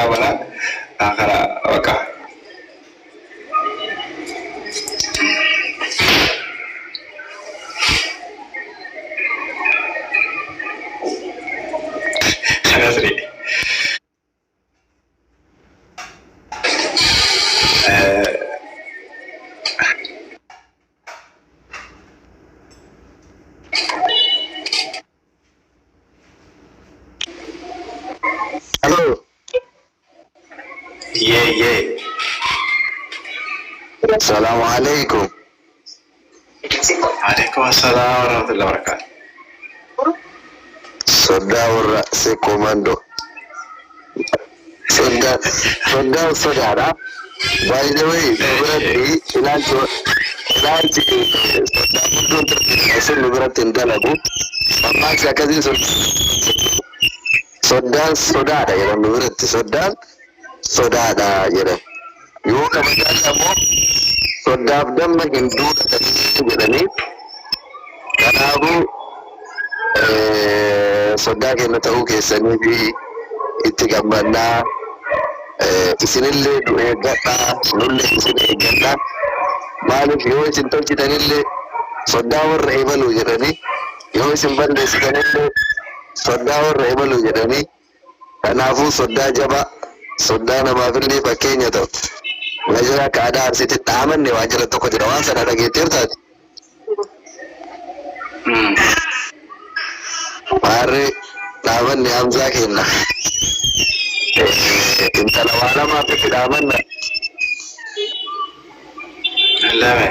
Karaa balaa karaa bakka. Karaa siree. Hello. Yee yee. Salaamu alaikum. Alaikum assalam wa rahmatullahi wa barakatuh. Soddaa warra Sekomando. Soddaa soddaan sodaadha. By the way, nu biratti ilaalchi soddaa guddoon sun nu biratti hin dalagu. Mammaaksi akkasii sun soddaan sodaadha jedhan nu biratti. Soddaan sodaadha jedhan. Yoo kabajaan ammoo soddaaf damma hin duudhatanii jedhanii. Kanaafuu soddaa keenya ta'uu keessanii fi itti gammannaa, isinillee nu eeggadhaa, nullee isin eeggadhaa. Maaliif yoo isin tolchitanillee soddaa warra ebaluu jedhanii, yoo isin balleessitanillee soddaa warra ebaluu jedhanii. Kanaafuu soddaa jabaa, soddaa namaafillee fakkeenya ta'u. Najira akka aadaa Arsiitti dhaamanne waan jedhan tokko jira. Waan sana dhageetteertaati? Maarree dhaamanne Hamzaa kenna. Intala waa lamaaf itti dhaamanna. Lame.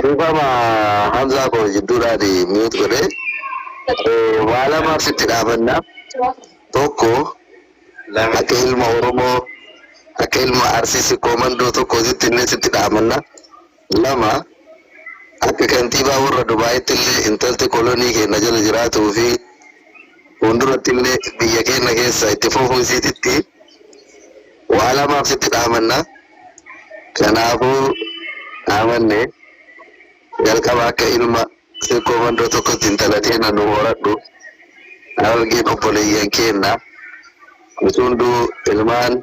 Dhiifama Hamzaa koo jidduudhaan mute godhee. Waa lamaaf sitti dhaamanna. Tokko Lame. Akka ilma Oromoo, akka ilma Arsii Sikkoo Mandoo tokkootitti illee sitti dhaamanna. Lama, akka kantiibaa warra Dubaayitti illee intalti kolonii keenya jala jiraatuu fi fuulduratti illee biyya keenya keessa itti fufuu isiititti waa lamaaf sitti dhaamanna. Kanaafuu dhaamanne jalqaba akka ilma Sikkoo Mandoo tokkotti intala teena nu horadhu. Harargeen obboleeyyan keenna. Nuti hunduu ilmaan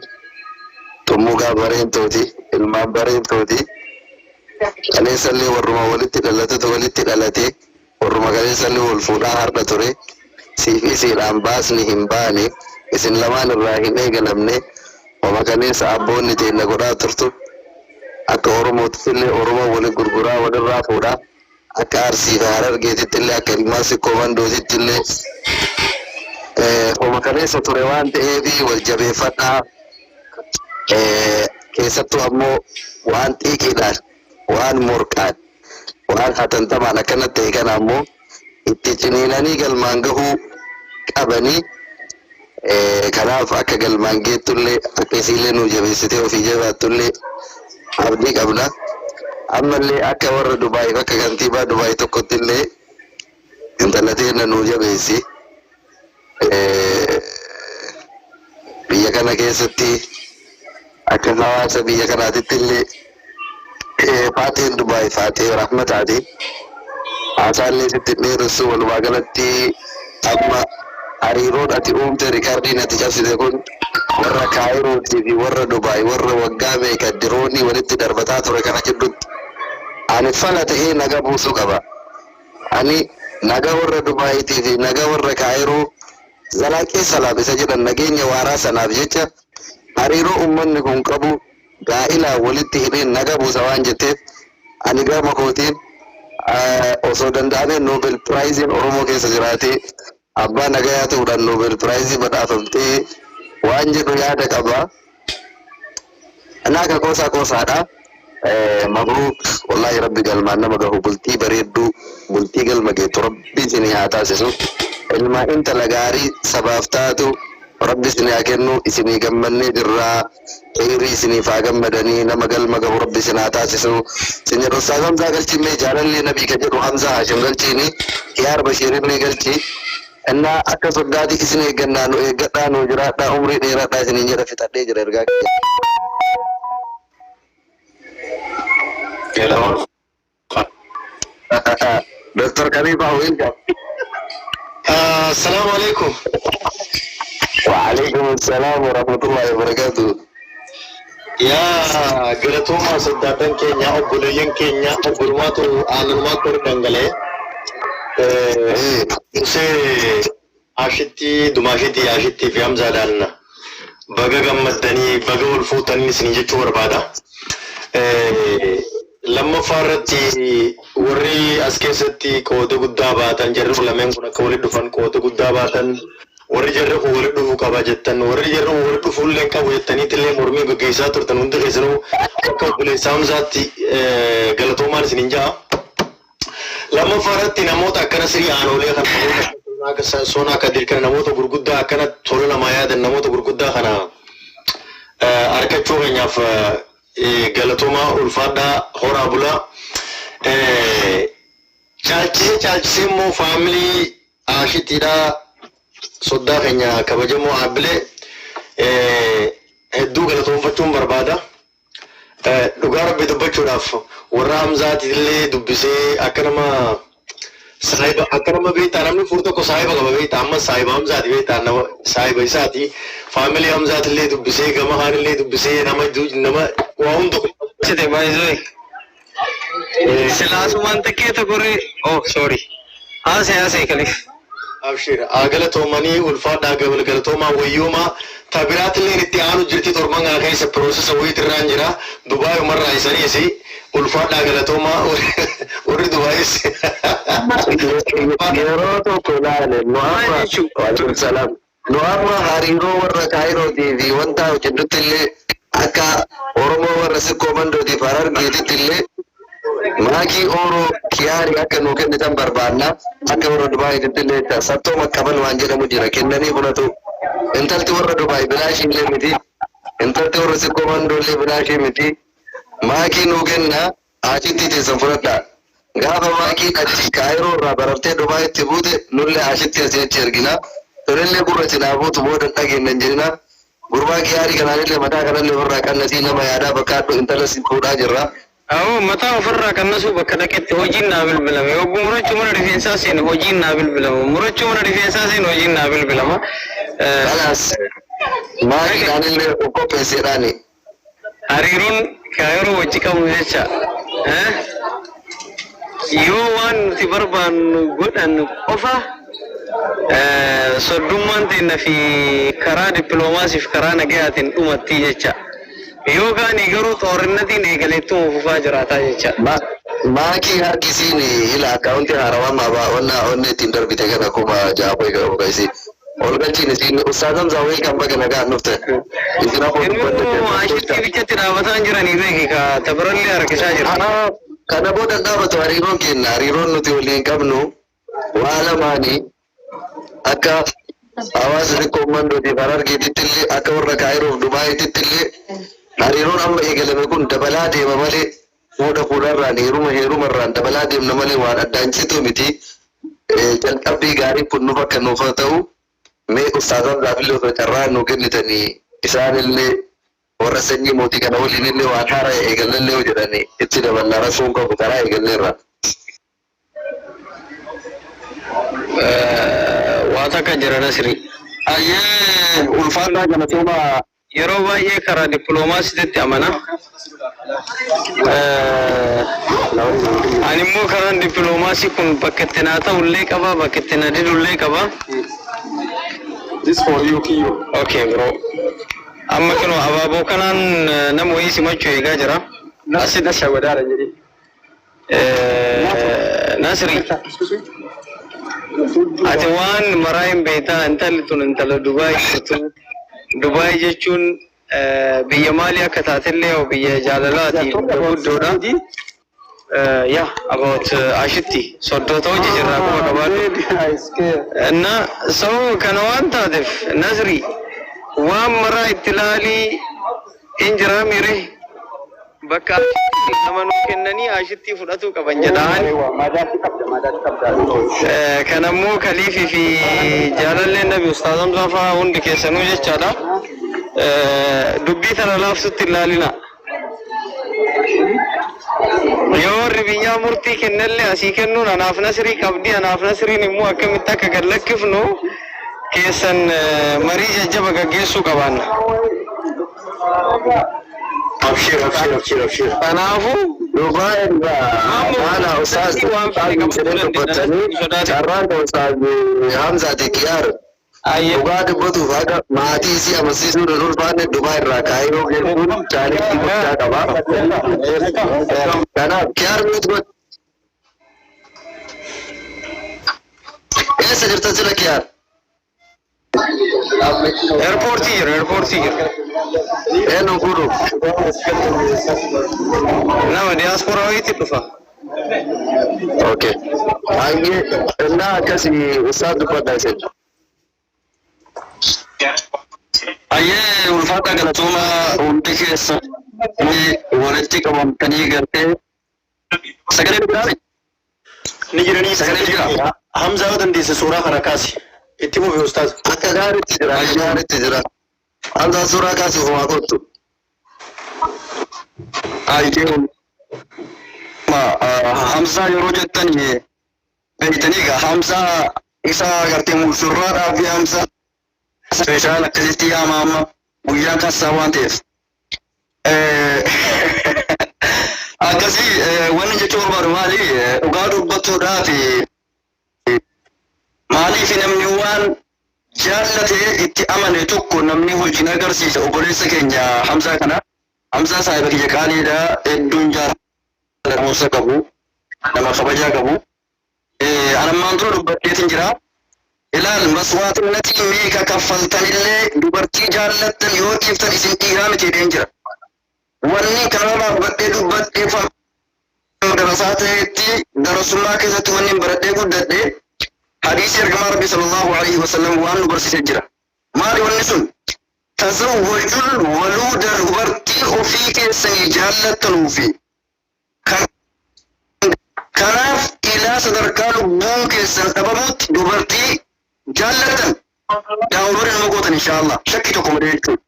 Xummugaa Bareentooti. Ilmaan Bareentooti. Kaleessallee warruma walitti dhalatetu walitti dhalate. Warruma kaleessallee wal fuudhaa hardha ture. Siif isiidhaan baasni hin baane. Isin lamaan irraa hin eegalamne. Wama kaleessa abboonni teenna godhaa turtu. Akka Oromootittillee Oromoo wali gurguraa walirraa fuudha. Akka Arsii fi Harargeetittillee, akka ilmaan Sikkoo Mandootittillee homa kaleessa ture waan ta'eef wal jabeeffadhaa. Keessattuu ammoo waan xiiqiidhaan, waan morqaan, waan hatantamaan akkana ta'e kana ammoo itti ciniinanii galmaan gahuu qabanii. Kanaaf akka galmaan geettullee, akka isiillee nuu jabeessitee ofii jabaattullee abdii qabna. Ammallee akka warra Dubaayiif akka kantiibaa Dubaay tokkottillee intala teenna nuu jabeessi. Biyya kana keessatti akka hawaasa biyya kanaatitti illee faaxeen Dubaay faaxee rahmataati. Haasaallee sitti hin dheeressu. Walumaa galatti amma hariiroon ati uumte, rikardiin ati cabsite kun warra Kaayirootii fi warra Dubaay warra waggaa meeqa diroonii walitti darbataa ture kana gidduutti ani fala ta'ee naga buusuu qaba. Ani naga warra Dubaayitii fi naga warra Kaayiroo zalaaqee salaam isa jedhan nageenya waaraa sanaaf jecha hariiroo ummanni kun qabu gaa'ilaan walitti hidhee naga buusa waan jetteef ani gama kootiin osoo danda'amee Nobel Prize'n Oromoo keessa jiraatee abbaa nagayaa ta'uudhaan Nobel Prize badhaafamtee waan jedhu yaada qaba. Anaa ka qoosaa qoosaadha. Mabruuk, wallaahi rabbi galmaan nama gahu, bultii bareedduu, bultii galma geettu rabbi isinii haa taasisu. Ilma intala gaarii sabaaf taatu rabbi isinii haa kennu. Isinii gammannee jirraa, kheyrii isiniif haa gammadanii, nama galma gahu rabbi isin haa taasisu. Isin jedhu Ustaaz Hamzaa galchiin, jaalallee nabii ka jedhu Hamzaa Hashim galchiini, Kiyaar Bashiirillee galchi. Innaa akka soddaati isin eeggannaa, nu eeggadhaa, nu jiraadhaa, umrii dheeradhaa isiniin jedha. Fixadhee jira ergaa kiyya. Galatooma. Dr. Khalifa, welcome. Assalamu alaikum. Waalaikum assalam warahmatullahi wabarakatuh. Yaa galatoomaa soddaatan keenya, obboleeyyan keenya, obbolumaatu aanumaatu hor dhangala'e. Musee Ashitti, Dumaashitti, Ashittii fi Hamzaadhaan baga gammaddanii, baga ol fuutanii isin jechuu barbaada. Lammaffaa irratti warri as keessatti qooda guddaa baatan, jarri kun lameen kun akka walitti dhufan qooda guddaa baatan, warri jarri kun walitti dhufuu qaba jettan, warri jarri kun walitti dhufuu illee qabu jettaniitti illee mormii gaggeessaa turtan, hundi keessanuu akka obboleessa Hamzaatti galatoomaan isin hin ja'a. Lammaffaa irratti namoota akkana sirii aanolee kana, namoota soonaa akka dirqana, namoota gurguddaa akkana tola namaa yaadan, namoota gurguddaa kana harkachuu keenyaaf galatoomaa, ulfaadhaa, horaa bulaa. Caalchisee caalchisee immoo family Ashittiidhaa, soddaa keenya kabajamoo Aabbilee hedduu galatoonfachuun barbaada. Dhugaa Rabbi dubbachuudhaaf warra Hamzaatillee dubbisee akka nama saahiba, akka nama beektaa, namni fuur tokko saahiba qaba beektaa, amma saahiba Hamzaati beektaa, nama saahiba isaati, family Hamzaatillee dubbisee, gama kaanillee dubbisee, nama nama waa hunda. Site baay'isee. Silaasumaan takkee tokkoree. Oh, sorry. Haasee haasee, Kalif. Abshir, haa galatoomanii, ulfaadhaa, galatoomaa, wayyoomaa. Tabiraatillee itti aanu jirti, torban kana keessa process wayiitirraan jira. Dubaay umarraa isaniis ulfaadhaa, galatoomaa, warri Dubaayis. Yeroo tokko ilaale nu amma, waalaikum salaam. Nu amma hariiroo warra Kaayirootii fi wanta hojjennutti illee, akka Oromoo warra Sikkoo Mandootiif Harargeetitti illee maakii Ooroo kiyaarii akka nuu kennitan barbaanna. Akka warra Dubaayitti illee sattoo maqqaban waan jedhamu jira, kennanii fudhatu. Intalti warra Dubaay bilaashii illee miti. Intalti warra Sikkoo Mandoo illee bilaashii miti. Maakii nuu kenna, achitti teessan fudhadhaa. Gaafa maakii achi Kaayiroo irraa barartee Dubaayitti buute, nullee achitti asii achi ergina. Tolillee gurra cinaa buutu booda hin dhageenye hin jedhina. Gurbaa kiyaarii kanaanillee mataa kanallee ofirraa qannasii, nama yaadaa bakkaadhu, intala si fuudhaa jirra. Awoo, mataa ofirraa qannasuu bakka dhaqetti hojiin naa bilbilame. Yogguu murachuu mana rifeensaa seenu hojiin naa bilbilama. Murachuu mana rifeensaa seenu hojiin naa bilbilama. Kanaas maakiidhaanillee of qopheesseedhaani. Hariiroon Kaayiroo wajji qabnu jecha yoo waan nuti barbaannu godhan qofa, soddummaan teenna fi karaa dippiloomaasiif karaa nagayaatiin dhumattii jecha. Yoo kaanii garuu xoorinnatiin eegaleettuma fufaa jiraataa jecha. Maakii harkisiin ila akkaawuntii haarawaa maabaa onna onni ittiin darbite kana 6000 qoy qabu isii. Ol galchiin isiin. Ustaaz Hamzaa, welcome, baga nagaan dhufte. Isin afur Innuu ashitti bichatti dhaabataa hin jiranii beeki, ka tabirallee harkisaa jira. Kana booda dhaabatu hariiroon keenya, hariiroon nuti waliin qabnu waa lamaanii, akka hawaasa xiqqoo Mandootiif Harargeetitti illee, akka warra Kaayiroof Dubaayitti illee, hariiroon amma eegalame kun dabalaa deema malee, fuudha fuudharraan, heeruma heerumarraan dabalaa deemna malee waan addaan citu miti. Jalqabbii gaarii kun nuuf akka nuuf haa ta'u, mee Ustaaz Hamzaafillee osoo carraa nuu kennitanii, isaanillee warra sanyii mootii kana waliin illee waan haaraa eegallallee yoo jedhanii itti daballaa, rakkoon qabu, karaa eegalleerra. Waa takka jira, Nasri. Ayyee, ulfaadhaa, galatooma. Yeroo baay'ee karaa dippiloomaasiitti amana. Ani immoo karaan dippiloomaasii kun bakka itti naa ta'ullee qaba, bakka itti na didullee qaba. This for you, Kiyo. Okay, bro. Amma kunoo abaaboo kanaan nama wayii simachuu eegaa jira. Asitti shawwadaadha jedhee. Nasri. Ati waan maraa hin beektaa, intalli tun intala Dubaay jirtu. Dubaay jechuun biyya maalii akka taatellee biyya jaalalaati, biyya guddoodha. Yeah, about Ashitti soddoota hojii jirraa kuma qabaadhu. Na so kana waan taateef, Nasri, waan maraa itti ilaalii hin jiraa miire bakka Ashitti nama nuu kennanii Ashittii fudhatuu qaban jedhaan. Kan ammoo Kaliifii fi jaalalleen Nabi Ustaaz Hamzaa fa'aa hundi keessanuu jechaadha. Dubbii tana laafsutti hin ilaalina. Yoo warri biyyaa murtii kennellee asii kennuun anaaf Nasrii qabdi, anaaf Nasriin immoo akkamitti akka gad lakkifnu keessan marii jajjaba gaggeessuu qabaanna. Abshir, abshir, abshir, abshir. Kanaafuu Dubai irraa Maammoo maala ustaaz Nasrii waan fedhe ustaaz qabachuu jedhee dandeenya. dubbatanii Nasriin sodaatin. carraan kan ustaaz Hamzaati Kiyaar Ayyee. dhugaa dubbatuuf haga maatii isii amansiisuun hin ulfaanne Dubai irraa Kaayiroo geessuun chaalenjii guddaa qaba. Kanaaf Kiyaar mute godhi. Eessa jirta sila Kiyaar? Airpoortii jira, airpoortii jira. Eenyu fuudhuuf? Nama diyaasporaa wayiitti dhufa. Okay. Baay'ee innaa akkasii ustaaz dubbadha isin. Ayyee, ulfaata, galatooma hundi keessa walitti qabamtanii gartee sagalee biraami. Ni jiranii. Sagalee jira. Hamzaa, yoo dandeesse suuraa kana kaasi. Itti fufi, ustaaz. Akka gaariitti jira, akka gaariitti jira. Hamzaa, suuraa kaasuuf waa kottu. Ayyee, Hamzaa yeroo jettan beektanii egaa Hamzaa isa gartee mushurraadhaa fi Hamzaa special akkasitti yaama amma guyyaan kasaa waan ta'eef. Akkasii wanni jechuu barbaadu maali, dhugaa dubbachuudhaaf maaliif namni waan jaallatee itti amane tokko namni hojiin agarsiisa. Obboleessa keenya Hamzaa kana, Hamzaa saahiba kiyya qaaliidha, hedduun jaalatamumsa qabu, nama kabajaa qabu. Anammaan dura dubbadheetin jira. Ilaal, maswaatinnatii meeqa kaffaltanillee dubartii jaallattan yoo dhiiftan isin dhiiraa miti jedheen jira. Wanni kanarra dhaabbadhee dubbadhee darasaa ta'etti darasummaa keessatti wanni hin baradhee guddadhe hadiisi ergamaa Rabbi sallallahu alaihi wasallam waan nu barsiisee jira. Maali wanni sun? Tazawwajul waluuda, dubartii ofii keessanii jaallattanuu fi kan kanaaf ilaa sadarkaa lubbuun keessan dhabamutti dubartii jaallattan download nama gootan, inshaallah, shakkii tokko malee jechuudha.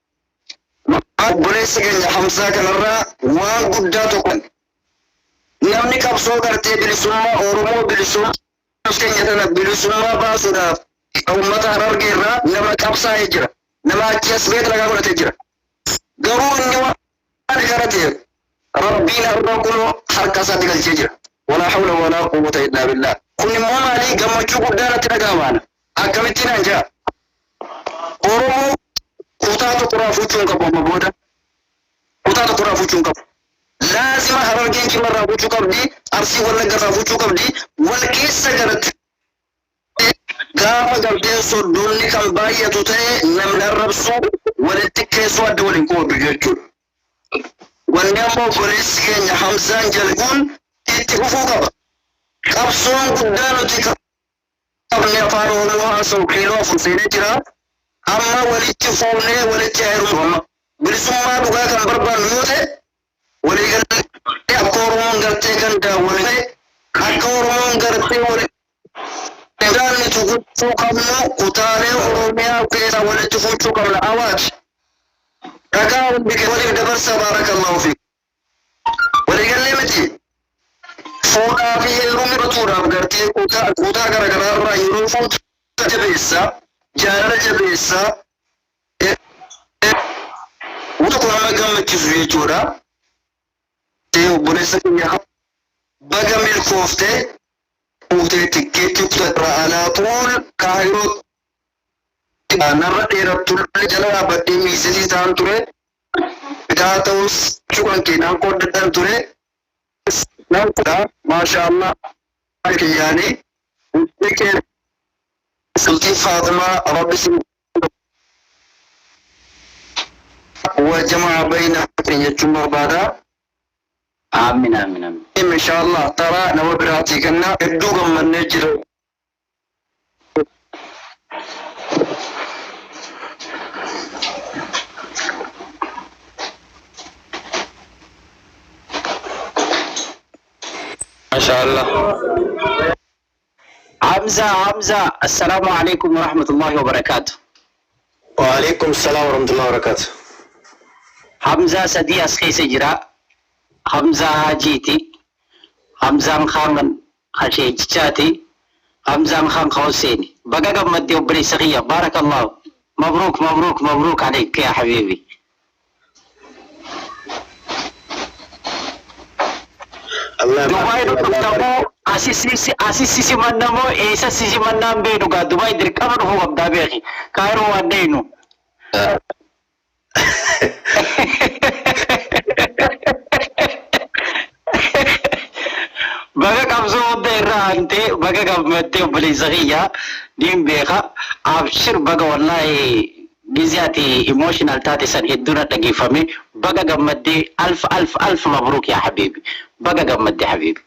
Obboleessa keenya Hamzaa kanarraa waan guddaa tokko, namni qabsoo gartee bilisummaa Oromoo, bilisummaa keenya tana bilisummaa baasuudhaaf uummata Harargee irraa nama qabsaa'ee jira. Nama achi as beet ragaa godhatee jira. Garuu inni waan kana ta'eef Rabbiin har'a kunoo harka isaatti galchee jira. Walaa hawla walaa quwwata illaa billah. Kun immoo maalii, gammachuu guddaa natti dhaga'amaana. Akkamittiin an jaa? Oromoo kutaa tokkorraa fuuchuu hin qabu amma booda. Kutaa tokkorraa fuuchuu hin qabu. Laazima Harargeen Jimmarraa fuuchuu qabdi, Arsii Wallaggarraa fuuchuu qabdi. Wal keessa galatti gaafa garteen soddoonni kan baay'atu ta'e namni arrabsuu walitti keessoo adda waliin qoodu jechuudha. Wanni amma obboleessi keenya Hamzaan jalquun itti fufuu qaba. Qabsoon guddaa nuti qabne afaan Oromoo haasa'u kiiloo 4 seenee jira. Amma walitti fuunee walitti heerumu amma. Bilisummaa dhugaa kan barbaannu yoo ta'e, waliigallee akka Oromoon gartee gandaa walii akka Oromoon gartee walii nuti gochuu qabnu, kutaalee Oromiyaa keessaa walitti fuuchuu qabna. Awaaj. Dhagaa hundi waliif dabarsa, baarakallahu fi. Waliigallee miti. Fuudhaa fi heerumni batuudhaaf gartee kutaa kutaa garaagaraa irraa yeroo fuutu jabeessa, jaalala jabeessa. Wanta kun nama gammachiisu jechuudha. Obboleessa keenya baga milkooftee fuutee tikkeetti kutarra alaa tuul Kaayiroo narra dheerattullee jala dhaabbadhee miisesii ta'an ture. Bitaa ta'us cuqan keenan qooddadhan ture. Nan kudha, maasha Allah, kiyyaanii bultii kee sultii Faaximaa Rabbi si wa jamaa bayna jechuun barbaada. Aamin, aamin, aamin. Inshallah, taraa nama biraatii kenna, hedduu gammannee jira. Masha Allah. Hamza, Hamza, assalamu alaikum warahmatullahi wabarakatuh. Waalaikum salaam warahmatullahi wabarakatuh. Hamza sadii as keessa jira. Hamza Hajiiti. Hamzaan Kaan kan sheejichaati. Hamzaan Kaan ka Husseeni. Baga gammadde obboleessa kiyya. Barakallahu. Mabruuk mabruuk mabruuk aleyk yaa habiibi. Allah Dubaay nu dhuftamoo asi si simannamoo eessa si simannaan beeknu gaa Dubaay dirqama dhufuu qabdaa beeki. Kaayiroo waan deeynu. Baga qabsoo hunda irra aantee baga gammaddee obboleessa kiyya niin beeka. Abshir baga wallaahi gizee ati emotional taate san hedduu na dhageeffame. Baga gammaddee alf alf alf mabruuk yaa habiibi. Baga gammadde habiibi.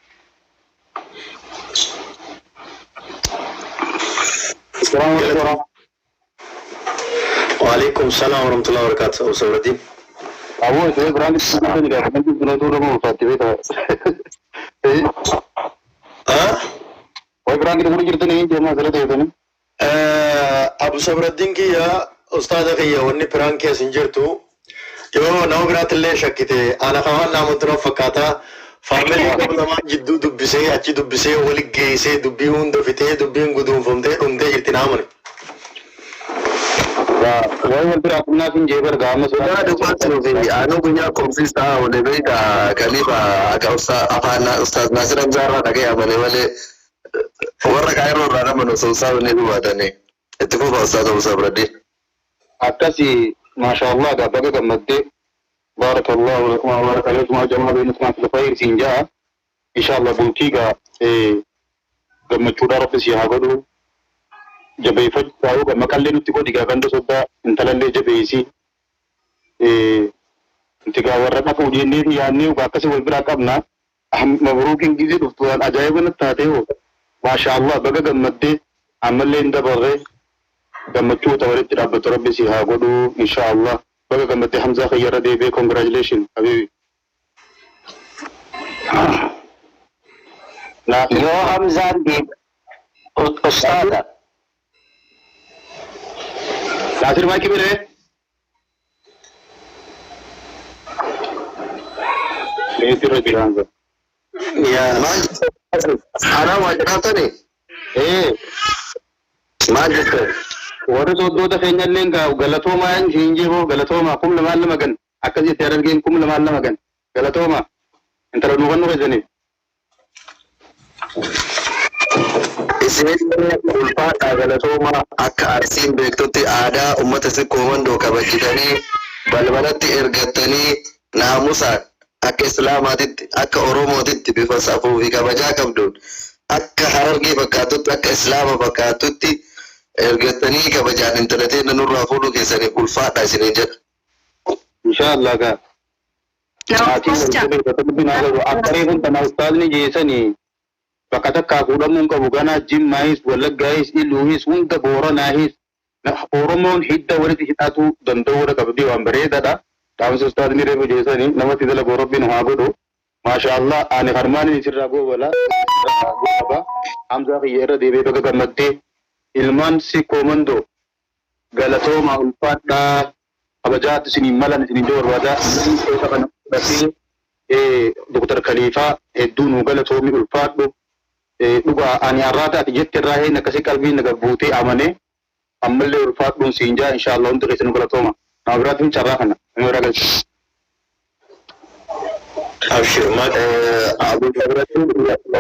Assalamu alaikum. Waalaikum salaam warahmatullahi wabarakatuh. Abu Sabradin. Abu isin biraan itti gaafa dura dura ulfaatti beekama. Ah? Wayi biraan gidi jirtanii deemaa asirra teessanii. Abu Sabradin kiyya, ustaada kiyya, wanni piraan keessa hin jirtu. Yoo nama biraatillee shakkite ana kamaan namoota na fakkaata. Faamilii gama lamaan jidduu dubbisee achi dubbisee wali geessee dubbii hunda fixee dubbiin guduunfamtee dhumtee jirti naamani. Wayi wal biraa qunnaaf hin jee barga amma. Dhugaa dubbachuu fi anuu guyyaa koomsiis ta'a oole beekta Khalifa akka afaan Ustaaz Naasir Hamzaa irraa dhaga'e amane malee warra Kaayiroo irraa naman osoo isaa wanni dhubaatanii itti fufa Ustaaz Abu Sabraddiin. Akkasi, maashaallah, gaa baga gammaddee. Barakallahu lakum wa baraka alaykum wa jama'a bainakum fil khayr siin jaa. Inshallah bultii gaa gammachuudhaa rabbi si haa godhu. Jabeeffachuu gaa maqallee nutti godhi gaa ganda soddaa intalallee jabeessi. Nuti gaa warra dhaquu jennee fi yaadnee gaa akkasii wal biraa qabna. Mabruukiin gizee dhuftu waan ajaa'iba natti taatee hoo. Maashaallah baga gammaddee ammallee hin dabarree gammachuu ta walitti dhaabbatu rabbi si haa godhu inshallah. Baga gammaddee Hamzaa kiyyarra deebi'ee, congratulation habibi. Naasir. Yoo Hamzaan deeb ustaada. Naasir maayikii biree. Meetirra jira Hamza. Yaa. Maal jettan? Anaa waa jiraatanii? Ee. Maal jettan? Warri soddoota keenyallee gaa galatoomaa hin jiru, galatoomaa 2002 gan akkas jettee argeen 2002 gan galatoomaa intala nuukan nu keessaniif. Isin ulfaadhaa, galatoomaa. Akka Arsiin beektutti aadaa uummata Sikkoo Mandoo kabajjitanii balbalatti ergattanii naamusaan akka Islaamaatitti akka Oromootitti bifa safuu fi kabajaa qabduun akka Harargee fakkaatutti akka Islaama fakkaatutti ergattanii kabajaan intala teenya nurraa fuudhuu keessaniif ulfaadhaa isiniin jedha. Inshaallah gaa. Maatiin wal jabeeffatu naa godhu akka reefun tana ustaazni jeesanii bakka takkaa fuudhamuu hin qabu ganaa Jimmaayis, Wallaggaayis, Iluuhis, hunda Booranaahis Oromoon hidda walitti hidhatu danda'uudha qabdi, waan bareedaadha. Dhaamsa ustaazni reefu jeesanii namatti dalagu rabbiin haa godhu. Maasha Allah, ani harmaanin isirraa goobala goolaba. Hamzaa kiyya irra deebi'ee baga gammaddee. Ilmaan Sikkoo Mandoo galatoomaa, ulfaadhaa, kabajaatti isiniin malan isiniin jechuu barbaada. Qooda kana fudhatee Dr. Khaliifaa hedduu nuu galatoomi, ulfaadhu. Dhugaa ani har'aata ati jette irraa hin akkasii qalbiin na gabbuutee amanee ammallee ulfaadhuun siin jaa. Inshaallah hundi keessanuu galatooma. Nama biraatiin carraa kana nama biraa galcha. Abshir maal. Abu Sabratti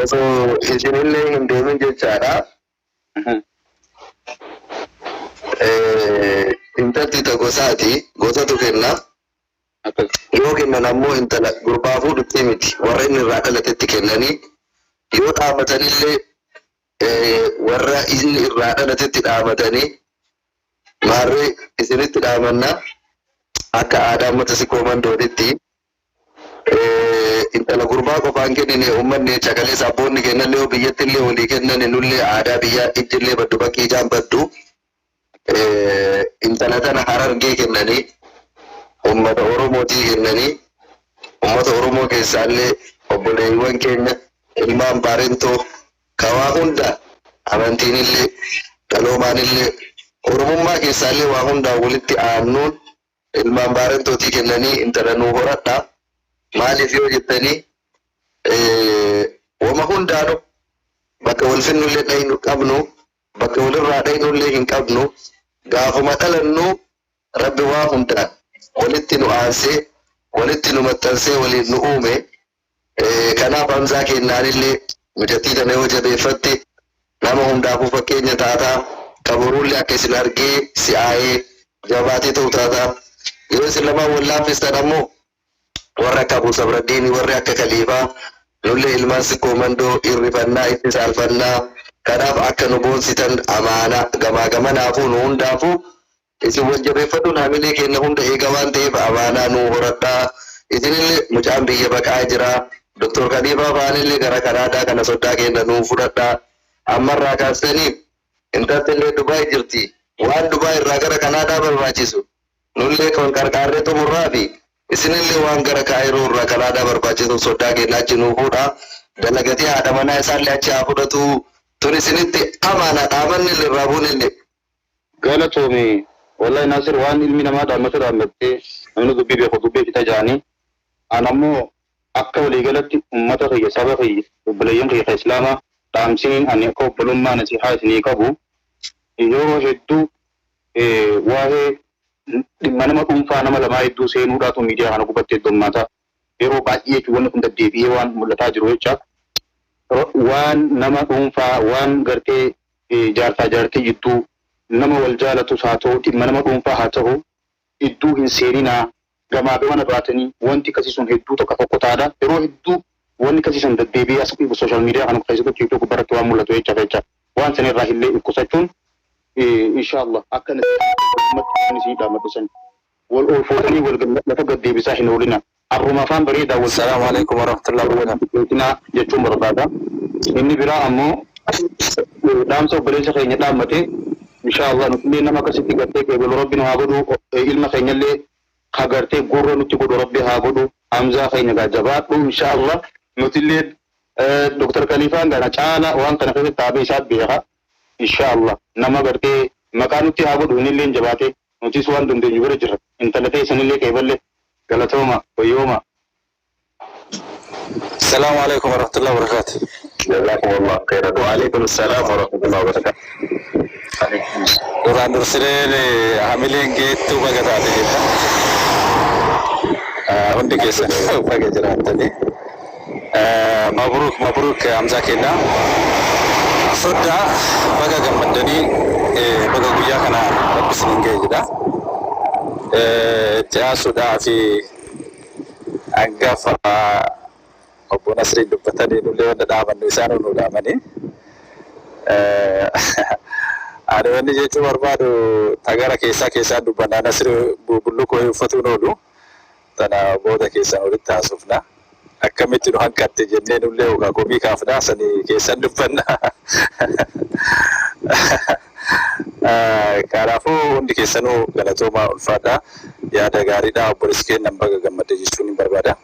osoo isinillee hin deemin jechaadha. Intalti ta gosaati, gosatu kenna. Yoo kennan ammoo intala gurbaa fuudhutti miti, warra inni irraa dhalatetti kennanii yoo dhaabatanillee warra inni irraa dhalatetti dhaabatanii maarree isinitti dhaamanna akka aadaa uummata Sikkoo Mandootitti. Intala gurbaa qofaan kennine uummanni jecha kaleessa abboonni kennallee yoo biyyatti illee walii kennan nullee aadaa biyyaa ijjillee baddu bakki ijaan baddu intala tana Harargee kennanii uummata Oromootii kennanii uummata Oromoo keessaallee obboleewwan keenya ilmaan Baarentoo kawaa hunda amantiinillee dhaloomaanillee Oromummaa keessaallee waa hundaan walitti aannuun ilmaan Baarentootii kennanii intala nuu horadha. Maaliif yoo jettanii Wama hundaanu bakka wal finnullee dhaynu qabnu, bakka walirraa dhaynullee hin qabnu. Gaafuma dhalannu Rabbi waa hundaan walitti nu aansee, walitti nu maxxansee waliin nu uume. Kanaaf Hamzaa kennaanillee mucattii tana yoo jabeeffatte nama hundaafuu fakkeenya taataa, ka boruullee akka isin argee si'aayee jabaatee ta'u taataa. Yoo isin lamaan wal laaffistan ammoo warri akka Abuu Sabraddiini, warri akka Kaliifaa, nullee ilmaan Sikkoo Mandoo irrifannaa, itti saalfannaa. Kanaaf akka nu boonsitan amaana gamaa gamanaafuu nu hundaafuu isin wal jabeeffadhuun hamilee keenna hunda eega waan ta'eef amaanaa nuu horadhaa. Isinillee mucaan biyya baqaa jira. Doktor Kaliifaa fa'aanillee gara Kanaadaa kana soddaa keenna nuu fudhadhaa. Ammarraa kaastanii intaltillee Dubaay jirti. Waan Dubaay irraa gara Kanaadaa barbaachisu nullee kan qarqaarree xumurraa fi isinillee waan gara Kaayiroo irraa Kanaadaa barbaachisu soddaa keenna achi nuu fuudha. Dalagatee haadha manaa isaallee achi haa fudhatu. Tun isinitti amaana dhaamannillee irraa buunillee. Galatoomi. Wallahi Nasir, waan ilmi namaa dhaammatu dhaammattee, namni dubbii beeku dubbii fixa jaanii. An ammoo akka waliigalatti ummata kiyya, saba kiyya, obboleeyyan kiyya ka Islaamaa dhaamsiniin ani akka obbolummaa nasihaa isinii qabu, yeroo hedduu waa'ee dhimma nama dhuunfaa nama lamaa hedduu seenuudhaatu miidiyaa kana gubbatti heddummaata. Yeroo baay'ee jechuun wanni kun deddeebi'ee waan mul'ataa jiru jecha. Waan nama dhuunfaa, waan gartee jaarsaa jaartii jidduu, nama wal jaalatus haa ta'u, dhimma nama dhuunfaa haa ta'u, idduu hin seeninaa. Gamaa gamana baatanii wanti akkasii sun hedduu tokko fokkotaadha. Yeroo hedduu wanni akkasii sun deddeebi'ee as social media kana keessatti TikTok gubbaarratti waan mul'atu jecha jecha waan sanirraa illee of qusachuun, inshallah, akka ummatti isin dhaammadhu san wal oolfootanii wal lafa gaddeebisaa hin oolina. Arruma afaan bareedaa wal Salaamu alaikum warahmatullahi wabarakatuh. jechuun barbaada. Inni biraa ammoo dhaamsa obboleessa keenya dhaammate, inshallah, nutillee nama akkasitti gartee qeebalu Rabbi nu haa godhu. Ilma keenyallee ka gartee gurra nutti godhu Rabbi haa godhu. Hamzaa keenya gaa jabaadhu, inshallah. Nutillee Dr. Khalifaan kana caala waan kana keessatti taabee isaa beeka. Inshallah, nama gartee maqaa nutti haa godhu, innillee jabaate nutis waan dandeenyu bira jirra. Intala ta'e sanillee qeeballe. Galatooma, wayyooma. Salaamu alaikum warahmatullahi wabarakatuh. جزاكم الله خيرا، وعليكم السلام ورحمة الله وبركاته. Duraan dursineen hamileen geettuu baga taate jenna. Hundi keessan baga jiraattanii. مبروك مبروك Hamzaa keenya. Soddaa, baga gammaddanii, baga guyyaa kana Rabbi isiniin ga'e jedha. Itti aansuudhaa fi hangafa obbo Nasriin dubbatanii nullee wanta dhaabannu isaan nu dhaamanii. Ani wanni jechuu barbaadu tagara keessaa keessaa dubbannaa, Nasri bullukkoo uffatuun oolu tana booda keessan walitti haasofna. Akkamitti nu hanqatte jennee nullee yookaan komii kaafnaa sanii keessan dubbanna. Kanaafuu hundi keessanuu galatoomaa, ulfaadha. Yaada gaariidha. Obboleessi kennan baga gammadde jechuun hin barbaada.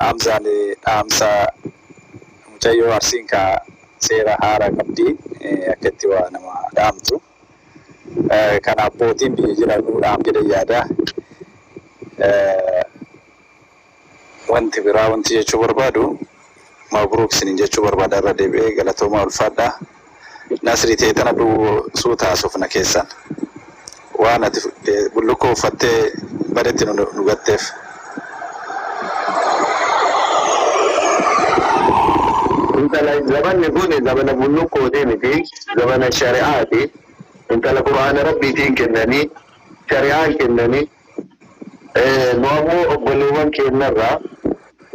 Hamzaan dhaamsa mucayyoo Arsiin kaa seera haaraa qabdi akka itti waa nama dhaamtu. Kan abbootiin biyya jiran nu dhaam jedhee yaada. Wanti biraa wanti jechuu barbaadu, مبروك isiniin jechuu barbaada, irra deebi'ee galatoomaa, ulfaadha. Nasrii ta'e tana suuta haasofna keessan. Waan ati bullukkoo uffattee badetti nu gatteef. Intala zamanni kun zamana bullukkootii miti, zamana shari'aati. Intala Qur'aana Rabbiitiin kennanii, shari'aan kennanii. Nu ammoo obboleewwan keenyarraa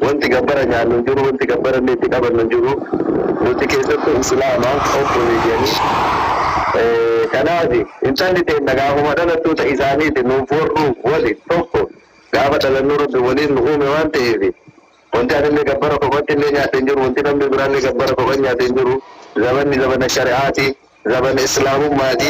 wanti gabbara nyaannu hin jiru, wanti gabbara illee itti qabannu hin jiru. Nuti keessattuu Islaama obboleeyyanii. Kanaaf intalli teenna gaafuma dhalattu ta isaaniiti, nuuf warru wali tokko, gaafa dhalannuu Rabbi waliin nu uume waan ta'eef, wanti anillee gabbara kophatti illee nyaadhe hin jiru, wanti namni biraallee gabbara kophan nyaate hin jiru. Zamanni zamana shari'aati, zamana Islaamummaati,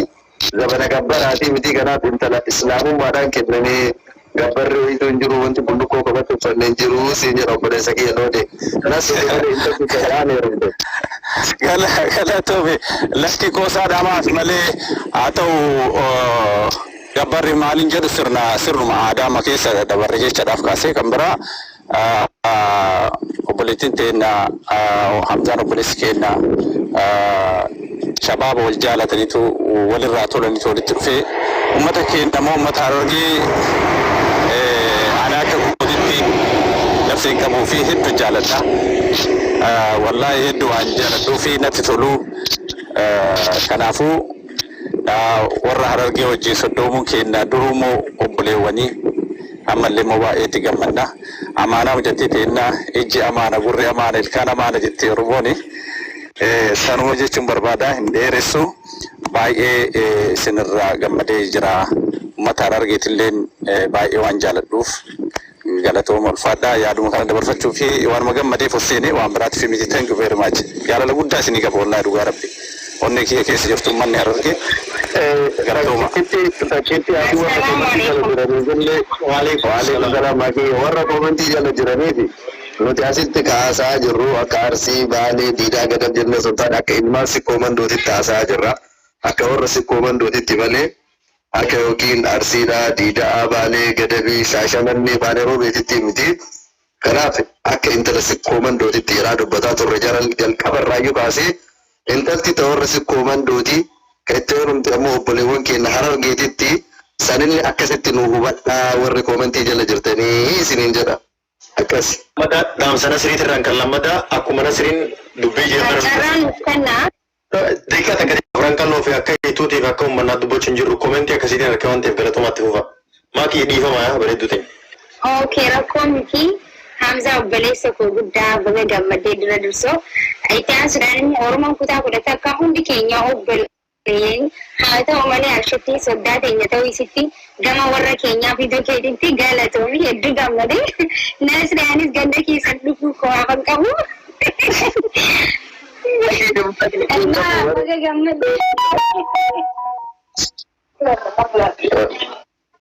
zamana gabbaraati miti. Kanaaf intala Islaamummaadhaan kennamee gabbarri wayituu hin jiru, wanti bullukkoo kophatti uffanne hin jiru siin jedha obboleessa kiyya loode. Kanas malee intalli shari'aan heerumte. Galatoomi, lakki qoosaa dhamaaf malee haa ta'u, gabbarri maaliin jedhu sirna sirnuma aadaa amma keessa dabarre jechaadhaaf kaasee kan biraa. Obboleettiin teenna, Hamzaan obboleessi keenna, shabaaba wal jaalataniitu walirraa tolaniitu walitti dhufee. Uummata keenya immoo, uummata Harargee, ani akka kootitti nafseen qabuu fi hedduu jaaladha. Wallaahi hedduu waan jaaladhuu fi natti tolu. Kanaafuu warra Harargee wajjin soddoomuun keenya durumoo obboleewwanii ammallee immoo baay'eetti gammanna. Amaanaa hojjettee teenna, ijji amaana, gurri amaana, ilkaan amaana jettee Oromooni. Sanuma jechuun barbaada, hin dheeressu, baay'ee isinirraa gammadee jira. Uummata Harargeetilleen baay'ee waan jaaladhuuf galatooma, ulfaadhaa. Yaaduma kana dabarfachuu fi waanuma gammadeef ol seenee, waan biraatiif miti. Thank you very much. Jaalala guddaa isinii qaba, wallaahi, dhugaa rabbi. Onnee kiyya keessa jirtu uummanni Harargee, galatooma. Takkitti ati warra komantii jala jiraniif illee, waalaikum salaam, warra komantii jala jiraniif, nuti asitti kaasaa jirru akka Arsii, Baalee, Diidaa, Gadab jennee osoo hin taane, akka ilmaan Sikkoo Mandootitti haasa'aa jirra. Akka warra Sikkoo Mandootitti malee akka yookiin Arsiidhaa, Diidaa, Baalee, Gadabii, Shaashamannee, Baalee Roobeetitti miti. Kanaaf akka intala Sikkoo Mandootitti yeroo dubbataa turre, jara jalqabarraayyuu kaasee intalti ta warra Sikkoo Mandooti kan itti heerumte ammoo obboleewwan keenya Harargeetitti, sanillee akkasitti nu hubadhaa warri koomentii jala jirtanii isiniin jedha. Akkas. Lammataa dhaamsa Nasiriitirraan kan lammataa akkuma Nasiriin dubbii jeeqara. Carraan nuuf kennaa. Daqiiqaa takka afran qalloo fi akka ituutiif akka uummanaa dubbachuu hin jirru, komentii akkasiitiin harka waan ta'eef galatomaatti fufa. Maakii, dhiifama yaa bareedduu ta'e. Okay, rakkoo miti. Hamza obboleessa koo guddaa, baga gammaddee dura dursoo. Itti aansuudhaan immoo Oromoon kutaa 11 hundi keenya obboleeyyan, haa ta'u malee Ashattiin soddaa teenya ta'uu isitti gama warra keenyaa fiduu keetitti galatoomi, hedduu gammadee. Nasri, anis ganda keessan dhufuu koo hafan qabu. Innaa baga gammaddee.